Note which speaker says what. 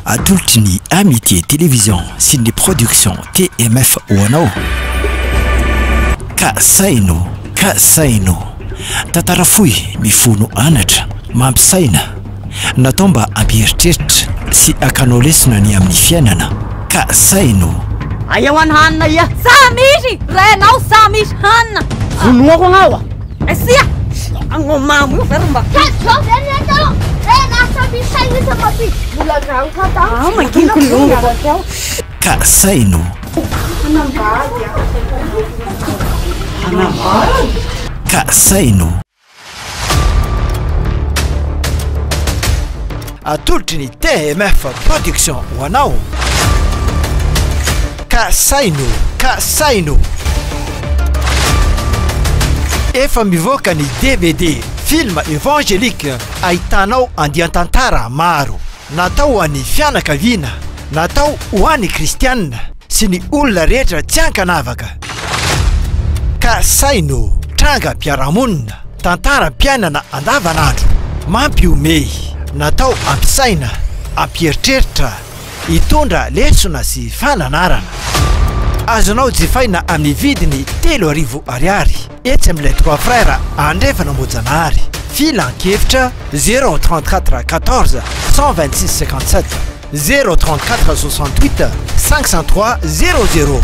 Speaker 1: Atolotry ny Amitié Télévision sy ny Production TMF ho anao. Ka saino, ka saino. Tantara fohy mifono anatra, mampisaina. Natao mba hampieritreritra sy hakanao lesona ny amin'ny fiainana. Ka saino.
Speaker 2: Aia ho any hanina ia?
Speaker 3: Sa misy renao sa misy hanina.
Speaker 2: Vonoako agnao a!
Speaker 3: Asia!
Speaker 2: Agnao mamo io ve ry mba. Ah, mangina ko.
Speaker 1: Ka saino. Ka saino. Atolotry ny TMF Production ho anao. Ka saino, ka saino. Efa mivoaka ny DVD film évangélique ahitanao andian-tantara maro. Natao ho an'ny fianakaviana, natao ho an'ny kristianina sy ny olona rehetra tsy ankanavaka. Ka saino, trangam-piarahamonina, tantaram-piainana andavanandro, mampihomehy, natao hampisaina, hampieritreritra, hitondra lesona sy fananarana. Azonao jifaina amin'ny vidiny 3000 ariary etsy amin'ny Les Trois Frères Andrefana Ambohijanahary. Filan-kevitra 034 14 126 57 034 68 503 00.